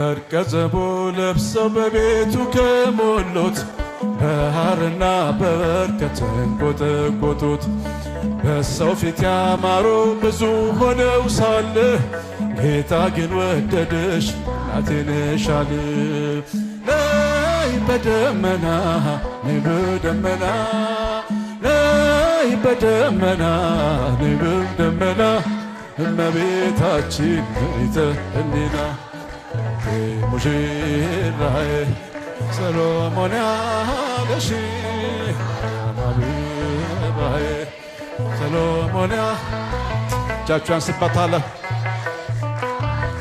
ወርቀ ዘቦ ለብሰው በቤቱ ከሞሉት፣ በሐርና በወርቅ ከተንቆጠቆጡት፣ በሰው ፊት ያማሩ ብዙ ሆነው ሳለ፣ ጌታ ግን ወደደሽ እናቴ ነሽ አለ። ነይ በደመና፣ ነይ በደመና፣ ነይ በደመና፣ ነይ በደመና፣ እመቤታችን ምልዕተ ሕሊና፣ ሙሽራዬ ሰሎሞን ያለሽ፣ አበባዬ ሰሎሞን። እጃችሁ ያንስባታል።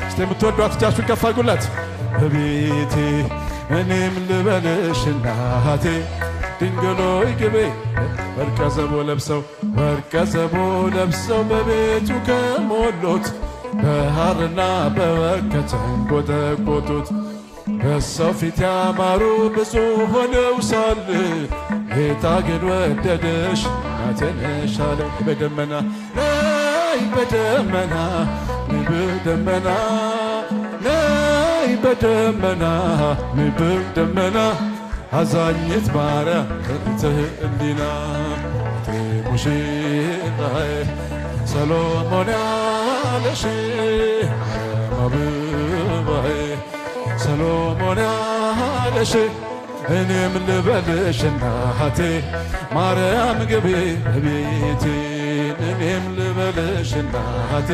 እስቲ የምትወዷት እጃችሁን ከፍ አድርጉላት። በቤቴ እኔም ልበልሽ እናቴ ድንግል ሆይ ግቢ። ወርቀ ዘቦ ለብሰው፣ ወርቀ ዘቦ ለብሰው በቤቱ ከሞሉት፣ በሐርና በወርቅ ከተንቆጠቆጡት፣ በሰው ፊት ያማሩ ብዙ ሆነው ሳለ፣ ጌታ ግን ወደደሽ እናቴ ነሽ አለ። በደመና፣ ነይ በደመና፣ ነይ በደመና፣ ነይ በደመና፣ ነይ በደመና፣ አዛኝት ማርያም ምልዕተ ሕሊና፣ ሙሽራዬ ሰሎሞን ያለሽ፣ አበባዬ ሰሎሞን ያለሽ፣ እኔም ልበልሽ እናቴ ማርያም ግቢ በቤቴ፣ እኔም ልበልሽ እናቴ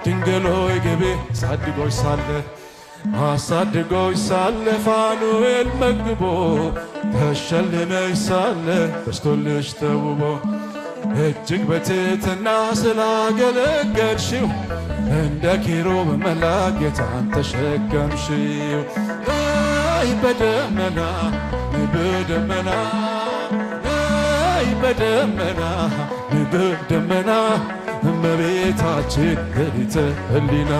ድንግል ሆይ ግቢ። አሳድጎሽ ሳለ፣ አሳድጎሽ ሳለ ፋኑኤል መግቦ፣ ተሸልመሽ ሳለ በስቶልሽ ተውቦ፣ እጅግ በትሕትና ስላገለገልሽው፣ እንደ ኪሩብ መልአክ ጌታን ተሸከምሽው። ነይ በደመና፣ ነይ በደመና፣ ነይ በደመና፣ ነይ በደመና፣ እመቤታችን ምልዕተ ሕሊና።